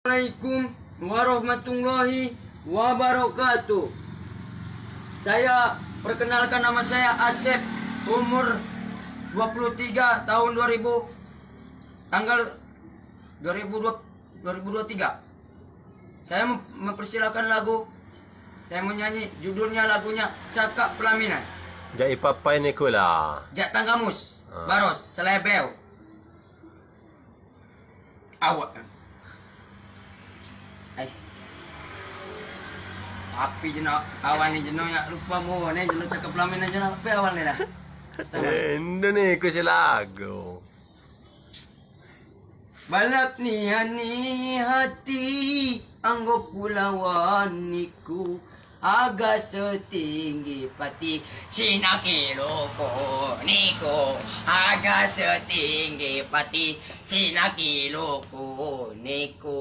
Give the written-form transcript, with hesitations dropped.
Assalamualaikum warahmatullahi wabarakatuh. Saya perkenalkan, nama saya Asep, umur 23 tahun 2000, tanggal 2002, 2023. Saya mempersilakan lagu, saya menyanyi, judulnya lagunya Cakap Pelaminan. Jak ipapai ni kula. Jak Tanggamus, Baros, Selebeu. Awak. Eh. Api jeno awal ni jeno ya lupa mu ni jeno cakap pelaminan jeno apa awal ni dah. Eh, ndo ni ku si lagu. Balak nian ni hati anggo pulawan niku agak setinggi pati sinaki loko niko, agak setinggi pati sinaki loko niko.